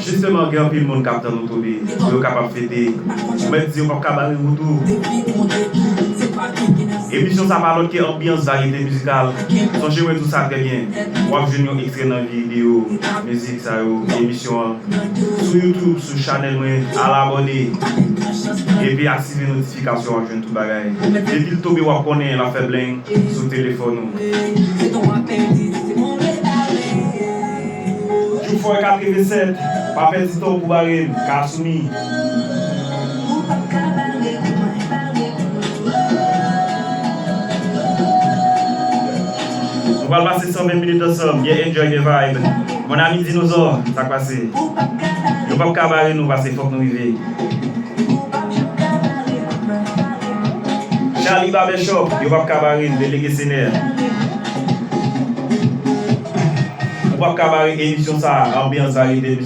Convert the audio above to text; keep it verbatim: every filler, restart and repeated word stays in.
Jisteman, gen anpil moun k ap tann ou tonbe pou yo kapab fete. Ou mèt di yo p ap ka bare wout ou. Emisyon sa pa lòt ke anbyans varyete mizikal. Sonje mwen di w sa trè byen. W ap jwenn yon ekstrè nan videyo mizik sa yo, emisyon an. Sou YouTube, sou chanèl mwen, al abòne. Epi aktive notifikasyon, w ap jwenn tout bagay. Depi l tonbe, w ap konnen l ap fè bleng sou telefòn ou. Jufroy katrevennsèt, pa pèdi tan w pou bare m, Kasumi. Nou pral pase san ven minit ansanm, byen enjoy, byen vibe. Mon ami Dinozò, sa k pase? Yo p ap ka bare nou pase, fòk nou rive. Charlie Barbershop, yo p ap ka bare n, Delege Senè. Ou p ap ka bare emisyon sa, anbyans varyete mizik.